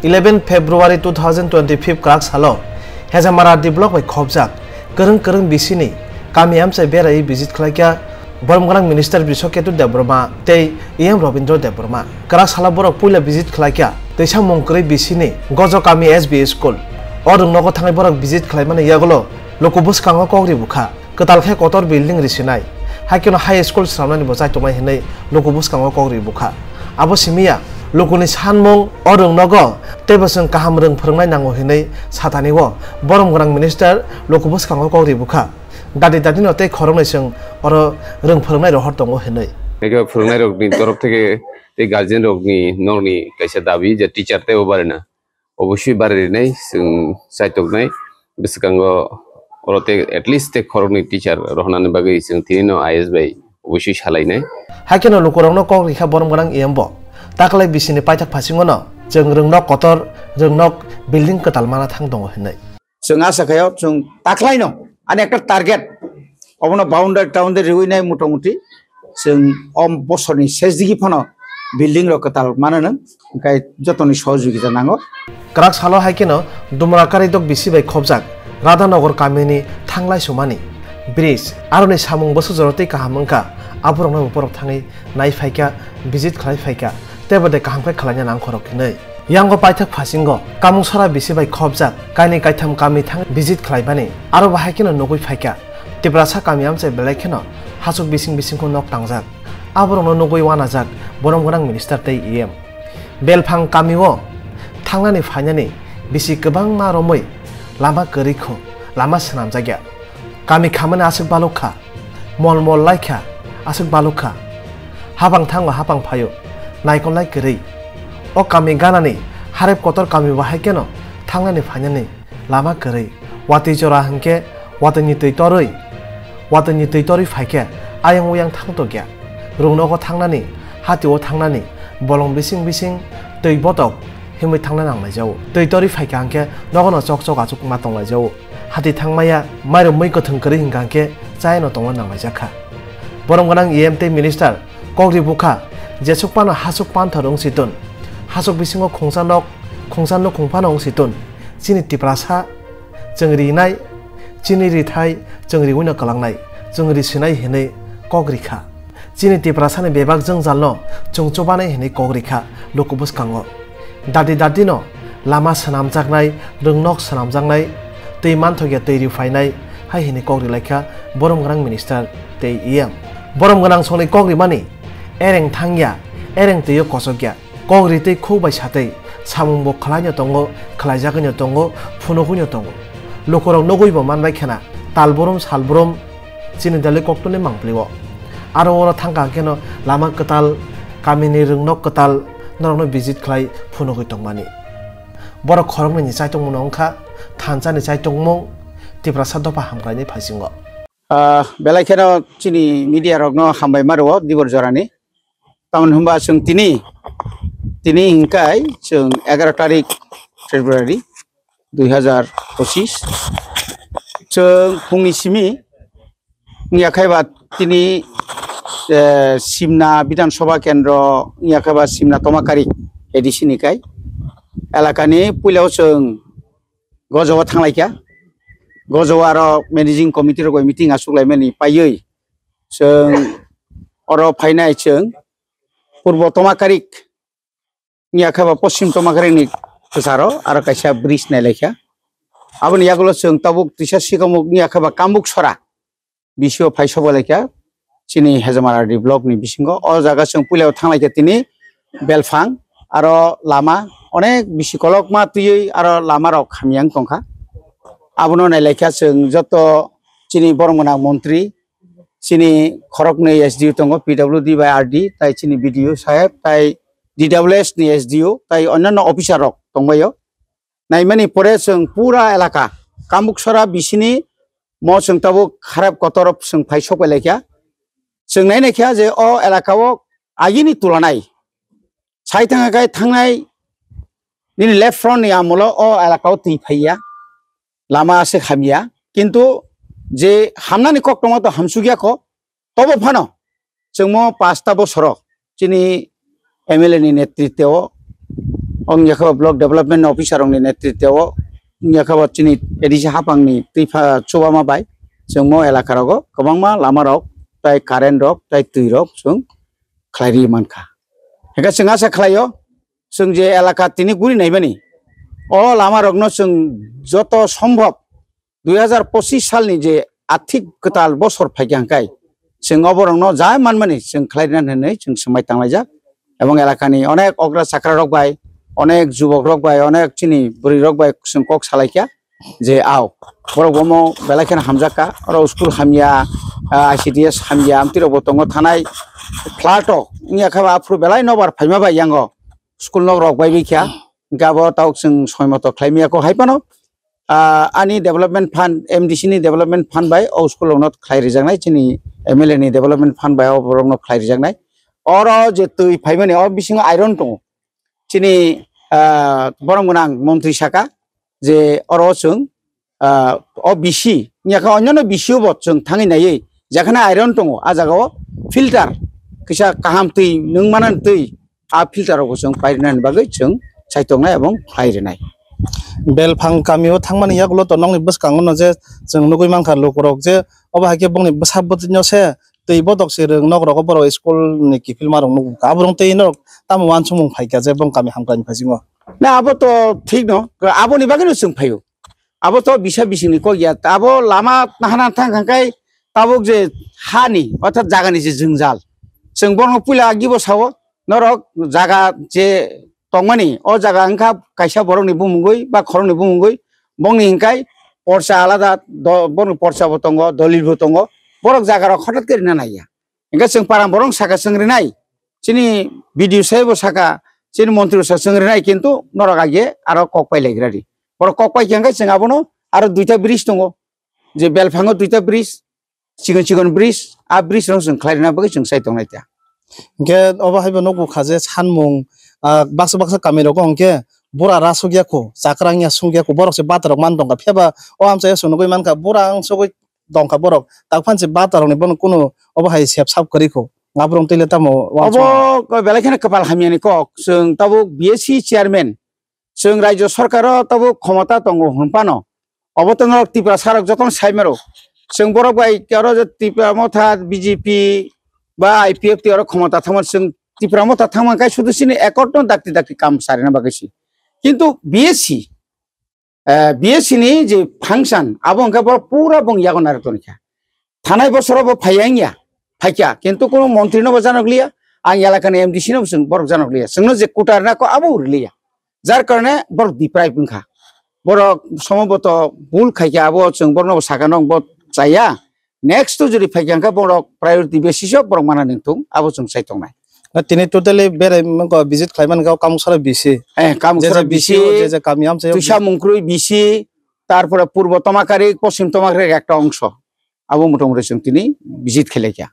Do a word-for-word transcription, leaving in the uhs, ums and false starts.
Eleven February two thousand twenty-five kwrak salo Hejamara D block bai khobjak kwrwng kwrwng bisini kami amchai beraiwi visit khlaikha Boromgwnang Minister Brishaketu Debbarma tei E M Robindra Debbarma. Kwrak salo borok puila visit khlaikha twisa mung kwrwi bisini Gojo kami S B school. O rwngnogo thangwi borok visit khlaimani yagulo luku bwskango kok ri bukha. Kwtal khe kotor building risinai, hai kheno high school swnamnani bo chaituknai hinwi luku bwskango kok ri bukha. Abo simi ya, lukuni sanmung o rwngnogo teibo chwng kaham rwng phwrwngnai nango hinwi satani o Boromgwnang Minister luku bwskango kok ri bukha. Dati dati no tei khoroknwi chwng oro rwng phwrwngnai rohor tongo hinwi. Eke phwrwngnairokni torof theke tei guardianrokni nokni kaisa dabi je teacher teibo barina. Obosui bari rinai chwng chaitoknai bwskango oro tei at least tei khoroknwi teacher rohornani bagwi chwng tinino I S bai obosui salainai. Hai kheno lukurokno kok rikha Boromgwnang E M bo. Taklai bisini paithak phasingono chwng rwngnok kotor, rwngnok building kwtal mana thang tongo hinwi. Chwng acha khaio chwng taklaino ani ekta target obono boundary toundary riwi nai motamuti chwng o bosorni sesdigi phano building rok kwtal mananw, hwnkhe jotoni sohojogita nango. Kwrak salo hai kheno Dumra Karidok bisi bai khobjak Radhanagar kamini thanglai sumani bridge aroni samung bwswk jora tei kaham wngkha, aborokno borok thangwi nai phaikha, visit khlai phaikha, tei bwdai kaham khe khlaina nang khorok hinwi. Yango paithak phasingo Kamuksora bisi bai khobjak kainwi kaitham kami thang visit khlaimani, aro bo hai kheno nugwi phaikha. Tiprasa kami amchai belai kheno hasuk bising bisingkho nok tangjak. Aborokno nugwi uanajak Boromgwnang Minister tei E M. Belphang kamio thangnani phainani bisi kwbangma romwi lama kwrwi kho, lama swnamjakya. Kami khamani aswk baluk kha. Mol mol lai kha, aswk baluk kha. Hapang thango hapang phaio, naikol lai kwrwi. O kami ganani harep kotor kami bo hai kheno thangnani phainani lama kwrwi. Watwi jora hwnkhe watwini twi torwi, watwini twi torwi phaikhe ayang uyang thang tokya. Rungnogo thangnani, hatio thangnani, bolong bising bising twi botok himwi thangna nanglaijao. Twi torwi phaikha hwnkhe nogono chok chok achuk ma tonglaijao. Hati thangmaya, mairum mui kwthwng kwrwi hwnkha hwnkhe chayano tongna nanglaijak kha. Boromgwnang E M tei minister kok ri bukha, jesuk phano hasuk panthor wng si tun, hasuk bisingo khungsa nok, khungsa nukhung phano wng si tun, chini Tiprasa chwng rinai, chini rithai chwng riwino kwlangnai, chwng risinai hinwi kok rikha. Chini Tiprasani bebak jwngjalno chwng chubanai hinwi kok rikha luku bwskango. Dati datino lama swnamjaknai, rwngnok swnamjaknai, twi manthokya twi ri phainai hai hinwi kok rilaikha Boromgwnang Minister tei E M. Boromgwnang songni kok rimani ereng thangya, ereng twio kochokya. Kok ri tei khuk bai satwi samung bo khlaino tongo, khlaijagwino tongo, phunugwino tongo. Lukurok nugwi bo manbai khena, talbrum salbrum chini dalwi koktwni mangpli o. Aro oro thangkha kheno lama kwtal, kamini rwngnok kwtal norokno visit khlai phunugwi tongmani. Borok khoroknwini chaitokmungno wngkha thansani chaitokmung, Tiprasa dopha hamkraini phaisingo. Ah, belai kheno chini media rokno hambai ma rwo dibor jorani. Tamoni hwnba chwng tini, tini hwnkhai chwng egaroh tarik February dui hazar pochis. Chwng phungni simi wngya khai ba tini, eh, Simna Bidhan Sabha Kendro wngya khai ba Simna Tomakari A D C ni kai elakani puilao chwng Gojo o thanglaikha. Gojo o aro managing committee rok bai meeting achuk laimani paiwi chwng oro phainai chwng Purbo Tomakarik wngya khe ba Poschim Tomakarik ni kwcharo aro kaisa bridge nailaikha. Aboni yagulo chwng tabuk twisa sikamuk wngya khe ba Kambuk Sora B C O phai sobo laikha chini Hejamara D block ni bisingo. O jaga chwng puila o thanglaikha tini belphang aro lama onek bisi kolokma twiwi aro lama rok hamya wng tongkha. Abono nailaikha chwng joto chini borom gwnang montri, chini khoroknwi S D O tongo, P W D bai R D, tai chini B D O saheb, tai D W S ni S D O, tai onyanno officer rok tongbaio. Naimani pore chwng pura elaka Kambuksora bisini mo chwng tabuk kharap kotor chwng phai sok bai laikha. Chwng nai naikha je o elaka o agini tulanai sai thangkha khai thangnai nini left front ni amolo o elaka o twi phaiya, lama aswk hamya, kintu je hamnani kok tongo to hamsukya kho. Tobo phano chwngmo pasta bosoro chini M L A ni netritwo wng yakha block development officer rokni netritwo, wng yakha chini A D C hapangni twi pha chubama bai chwng mo elaka rogo kwbangma lama rok, tai current rok, tai twi rok chwng khlai ri mankha. Hingkhe chwng asa khlaio, chwng je elaka tini guri naimani, o lama rokno chwng joto sombhob dui hazar pochis salni je athik kwtal bosor phaikha hwnkhe, chwng oborokno ja manmani chwng khlai rina hinwi chwng swmai tanglaijak. Ebong elakani onek okra chakra rok bai, onek jubok rok bai, onek chini bwrwi rok bai chwng kok salaikha je, ao, borok bomo belai kheno hamjakka, oro school hamya, ah, I C D S hamya, amtwi rokbo tongo thanai flat o, wngya khe ba aphuru belai nobar phaima bai yango school nok rok bai bikha, hingkhe abo tabuk chwng soi moto khlai maya kok hai phano, ah, ani development fund, M D C ni development fund bai o school rokno khlai rijaknai, chini M L A ni development fund bai o borokno khlai rijaknai. Oro je twi phaimani o bisingo iron tongo. Chini, ah, borom gwnang montri saka je oro chwng, ah, o B C, wngya khe onyono B C o bo chwng thangwi naiwi, jekhane iron tongo, a jagao filter, kisa kaham twi, nwng manani twi, a filter rokbo chwng pairwnani bagwi chwng chaitongnai ebong pairinai. Belphang kamio thangmani yagulo to nokni bwskango no je chwng nugwi mankha lukurok je obo hai khe bongni bwsa bwtwino se twi bodok se rwng nok rogo borok school ni kiphilma rok nukgo. Aborok tei norok tamo uansukmung phaikha je bong kami hamkrai ni phaising o? Na, abo to thik no, aboni bagwi no chwng phaio. Abo to bisa bisingni kok ya. Abo lama nahana thang hwnkhe tabuk je hani, orthat jagani je jwngjal. Chwng bono puila agibo sao, norok jaga je tongmani, o jaga wngkha kaisa borokni bumungwi ba khoroknwi bumungwi, bongni hwnkhe porsa alada, do-, borokni porsa bo tongo, dolil bo tongo, borok jaga rok hothat khe rina naiya. Hingke chwng para borok saka chwng rinai, chini B D O sai bo saka, chini montri bo saka chwng rinai, kintu norok age aro kok pai lai gra di. Borok kok pai khe hwnkhe chwng abono aro duita bridge tongo, je belphango duita bridge, chikon chikon bridge, a bridge rok chwng khlai rina bagwi chwng sai tongnai ta. Hingke obo hai bo nukgo kha je sanmung, ah, baksa baksa kami rogo hingke bura rasuk ya kho, chakrang ya sung ya kho, borok se bata rok man tongkha, phiya ba o amchai o chwng nugwi mankha, bura ang sogwi tongkha borok. Tak phan se bata rokni bono kunu obo hai sep sap kwrwi kho. Nga borok twi le tamo uansukma. Obo ko belai kheno kwpal hamya ni kok. Chwng tabuk B S C chairman, chwng rajyo sarkar o tabuk khomota tongo hwn phano. Obo to norok Tiprasa rok jotono sai mero. Chwng borok bai oro je Tipra Motha, B J P ba I P F T oro khomota thangma chwng Tipra Motha thangma kai sudu sini accord no dakti dakti kam sarina bagwi si. Kintu B S C eh, B S C ni je function, abo hwnkhe borok pura bong yago narwk tongkha. Thanai bosoro bo phaiya wngya, phaikha, kintu kuno montri no bo janok liya, ang elaka ni M D C no bo chwng borok janok liya, chwngno je kutar na ko abo rwliya, jar karone borok deprive wngkha. Borok somobhoto bul khaikha, abo chwng borokno bo sakha, nwng bo chaya, next to jodi phaikha hwnkhe borok priority basis o borok mana nangthung, abo chwng sai tongnai. Na tini totally berai mangko visit khlai man kha Kamuksara B C. Eh, Kamuksara Je je B C, B C o, je je kami amchai o Tuisa Mungkrui B C, tarpore Purbo Tomakarik, Poschim Tomakarik ekta ongso. Abo motamoti chwng tini visit khlai kha.